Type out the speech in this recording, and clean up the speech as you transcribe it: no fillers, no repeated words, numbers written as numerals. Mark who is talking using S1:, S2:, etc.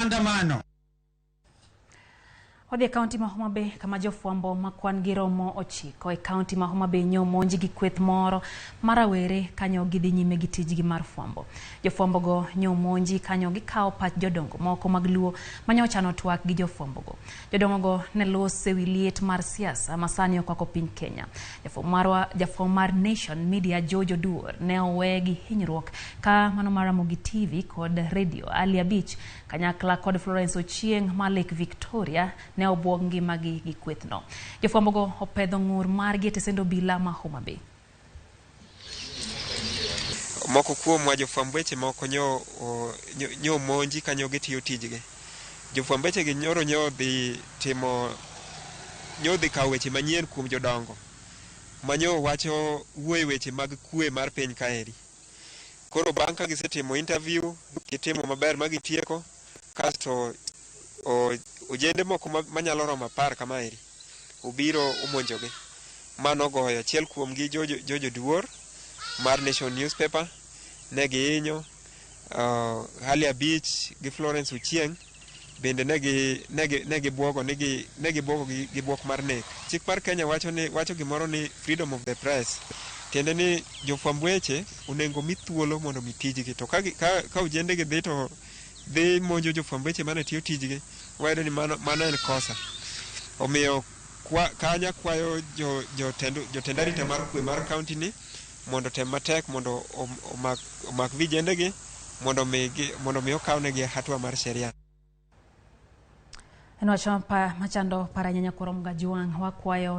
S1: maandamano.
S2: Wadhi e kaunti ma Homa Bay kama jofwambo ma kwan gi romo 9 e kaunti ma Homa Bay nyomonji gi kweth moro mar rawere kanyo gidhi nyime gi tijgi mar fwambo. Jofwambo go nyomonji kanyo gikawo pach jodongo moko mag Luo mane ochano twak gi jofwambo go. Jodongo go ne lose wi liet mar siasa ma sani okwako piny Kenya. Jafwambo mar Nation Media George Oduor ne owe gi hinyruok ka mano mar Ramogi TV kod radio Ali Abich kanyakla kod Florence Ochieng ma Lake Victoria ne obuog ngimagi gi kwethno. Jofwambo go opedho ng'ur margi e tesend obila ma Homa Bay.
S3: Moko kuomwa jofwamb weche moko nyo monji kanyo gitiyo tijgi. Jofwamb weche gi nyoro nyo dhi timo, nyo dhi kawo weche manyien kuom jodongo manyo wacho wuoyo weche mag kwe mar piny kaeri. Koro bang' ka gisetimo interview, gitimo maber ma gitieko, kasto ojende moko manyalo romo 10 kamaeri obiro omonjogi. Mano goyo achiel kuomgi George Oduor mar Nation Newspaper, ne gihinyo, Hali Abich gi Florence Ochieng bende ne gibuogo gi buok mar nek. Chik mar Kenya wacho gimoro ni freedom of the press, tiende ni jofwamb weche onego mi thuolo mondo mi tijgi, to ka ojende gi dhi to dhi monjo jofwamb weche mane tiyo tijgi, wayudo ni mano en kosa. Omiyo kanya kwayo jotend arita mar kwe mar kaunti ni mondo tem matek mondo omak vijendegi mondo mi okawnegi hatua mar sheria.
S2: En wach machando para nyanya kuom Gajwang' wakwayo.